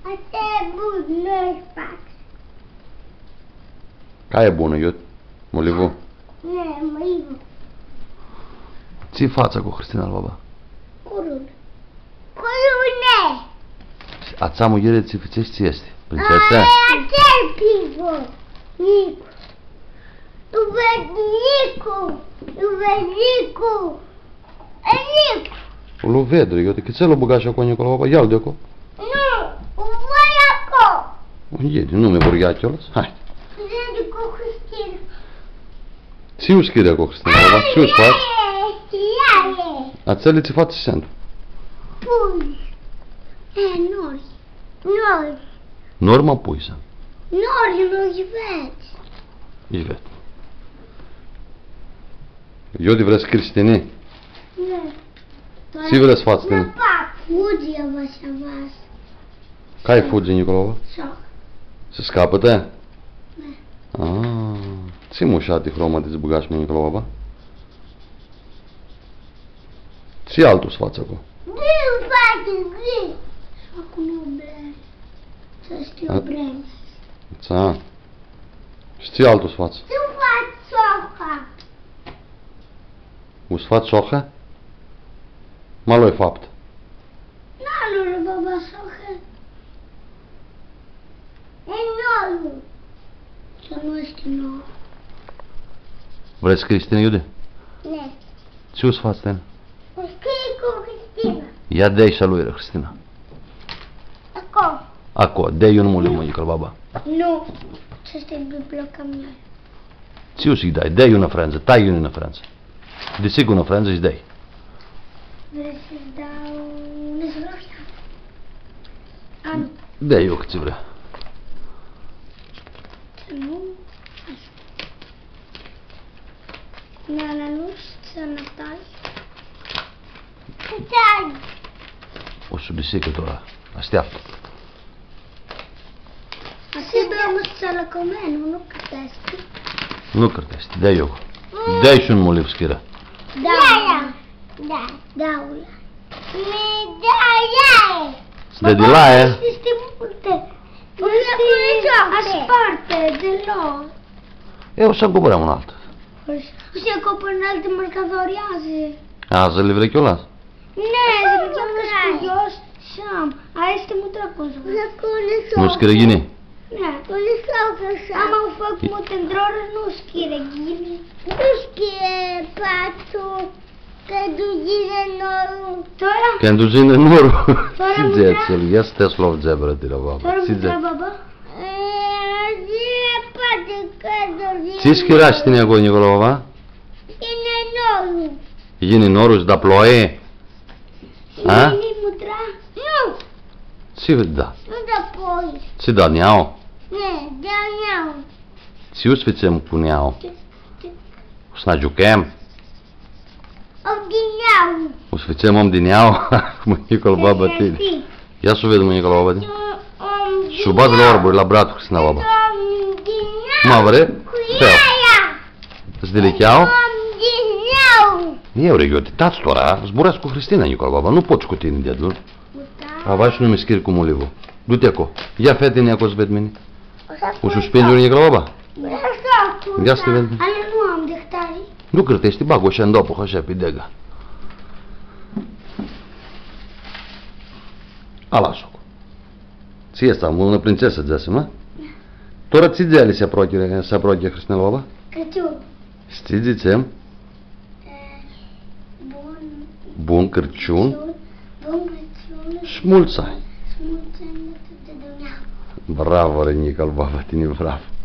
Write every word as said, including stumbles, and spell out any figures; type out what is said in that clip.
Atsea e bunã, nu-i fac. Cai e bunã, iu? Mulivu? Ne, mulivu. Tsi fats aco, Hristina, al baba? Curun. Curune! Atsea muljeri tsi fãtsesh, tsi easti? Printsesã? Ai, atsel pivo. Nicu. Lu ved Nicu. Lu ved Nicu. E Nicu. Lu ved, eu, di cãtse lu bãgash aco, Nicola, baba? Ia-l di aco. Nu, lu voi aco. E, di nu mi vor ia aclo. Hai. Di cu Hristina. Tsi u s-chiri aco, Hristina, baba? Tsi u s-fats? Atseli tsi fats, tsi suntu? Pui. E, nori. Nori. Nori, ma pui suntu. Nori, nori, vedz. Lji ved. Iu di vrets, Cristini? Ne. Tsi vrets s-fats tini? Fudzi, va s-vas. Cai fudzi, Nicola, baba? Shoc. S-scapã? Ne. A, tsi mushati hroma di s-bãgash, mã, Nicola, baba? Tsi altu s-fats aco? Gri, fats, gri. Shi acum nu vrem. S-shtiu, vrem. Tsa. Shi tsi altu s-fats? Tsi fats, shoca? U s-fats shoca? Ma lu-i faptã. Na, nu, nu, baba, shoca. E noru. Shi nu easti noru. Vrei s-scrii tini, Iudi? Ne. Tsi u s-fats tini? U scrii cu Cristina. Ia dai shi a lui, Cristina. Aco. Aco, dai un muliu, mã, Nicola, baba. Nu. Tsi easti biblioteca mea? Tsi u s-lji dai? Dai unã frãndzã, tai unã frãndzã. Disigur, unã frãndzã lji dai. Vrei s-lji dau unã zbrofia? Am. Dai, eu, cãtse vrei. Nu? Nana, nu shtiu, Natalia. Cãtse ai? O s-u disicã tora. Asteaptã. Ashi bem, s-lã comenu, nu cãrteashti. Nu cãrteashti, dai eu. Mm. Dai shi un muliu s-chirã. Da, da. Da. Da, ula. Mi da, ia. Dai di la ea. Easti multã. Asparte, di la. Eu s-cumpãrãm un altu. Shi cumpãrãm un altu, mãrcãtori adzã. Adzã li vrei ciolas? Ne, s-li ciolas cu ios shi am. Aestã easti multã bunã. Nu s-chirã ghini? Ne. Ama u fac multã ndrorã, nu s-chirã ghini. Nu s-chirã patru. Cãndu yini noru. Tora? Cãndu yini noru. Tora. Tsi dzãts, ia s-ti lovi dzãbra, tira, baba. Tora. Tsi dzãts? Baba? E, dzãtsi, cãndu yini noru. Tsi s-chirash tini aclo, Nicola, baba? Yini noru. Yini noru, s-da ploi? A? Yini mutra? Nu. Tsi da? Nu da ploi. Tsi da, niau? Ne, da niau. Tsi u s-fãtsem cu niau? Tsi, tsi. U s-nã giucãm? Om di niau. U s-fãtsem om di niau? Mã, Nicola, baba, tini. Ia s-u ved, mã, Nicola, baba, tini. Om di niau. S-u badz la orburi, la bratlu, Cristina, baba. Om di niau. Ma vrei? Cu ea. S-dilicheau? Om di niau. Eu, re, eu, ti tats tora, zburãscu cu Cristina, Nicola, baba, nu pot cu tini di-aduar. Avai shi nu mi s-chiri cu mulivu. Du-ti aclo. Ia, fetini, aclo s-ved mini. U s-u spindzurã, Nicola, baba? Ia s-ti ved. Ala nu am dictari. Nu cãrteashti, bag-u ashi, ndopã, ashi, pi dega. Alas-u. Tsi easti, am unã printsesã, dzãsim, a? Tora tsi dzeali s-aproachi, s-aproachi, Hristina, baba? Crãciun. Shi tsi dzãtsem? E, bun. Bun Crãciun. Bun Crãciun. Shi multsã anj. Shi multsã anj, multsã di dunjauã. Bravo, re, Nicola, baba, tini, bravo.